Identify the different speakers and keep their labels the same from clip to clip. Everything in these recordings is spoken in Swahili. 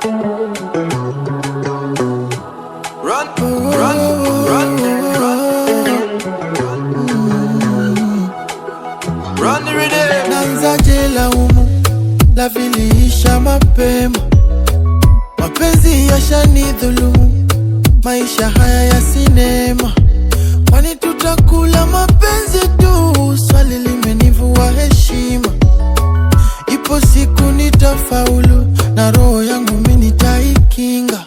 Speaker 1: Run, run, run, run, run the rhythm.
Speaker 2: Nanzaje laumu la viliisha mapema, mapenzi yashanidhulumu, maisha haya ya sinema, kwani tutakula mapenzi tu? Swali limenivua heshima, ipo siku nitafaulu na roho yangu mimi nitaikinga.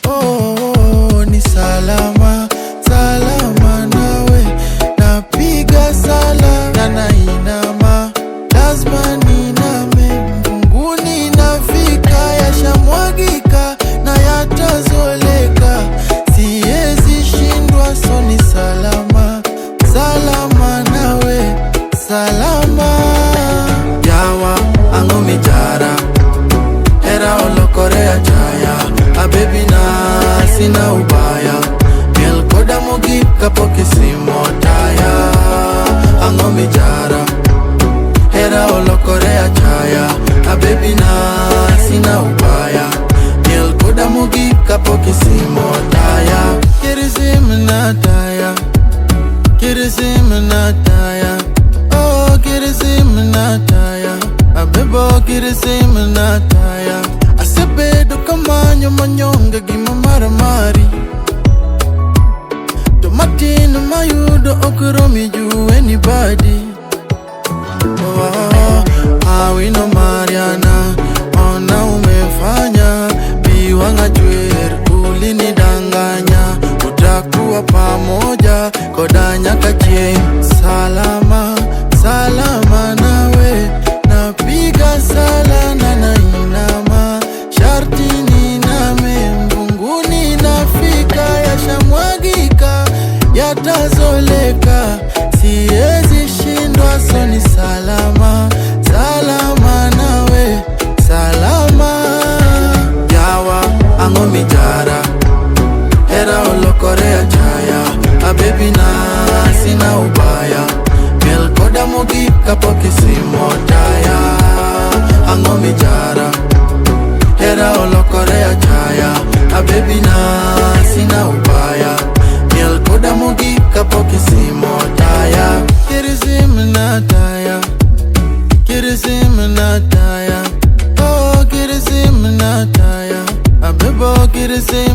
Speaker 2: Oh, oh, oh, ni salama salama nawe, napiga sala na nainama, lazima niname, mbinguni nafika, yashamwagika na yatazoleka, siwezi shindwa, so ni salama salama nawe, salama yawa ang'o mijara hera olokore achaya abebi na sina ubaya miel koda mogik kapok isimo taya ang'o mijara hera olokore achaya abebi na sina ubaya miel koda mogik kapok isimo taya kirisimna taya kirisimna taya oh kirisimna taya abebo kirisimna taya asebedo kamanyo manyonge gima maramari to matin mayudo ok romi ju anybody. Oh, awino Mariana, ona umefanya biwanga chwer, ulinidanganya utakuwa pamoja koda nyaka chieng'. Salama salama nawe, napiga sala na nainama, sharti niname, mbinguni nafika, yashamwagika yatazoleka, siwezi shindwa, so ni salama salama nawe, salama yawa ang'o mijara hera olokore achaya abebi na sina ubaya miel koda mogik kapok isimo taya ang'o mijara hera olokore achaya abebi na sina ubaya miel koda mogik kapok isimo taya kirisimna taya kirisimna taya oh kirisimna taya abebo kirisim.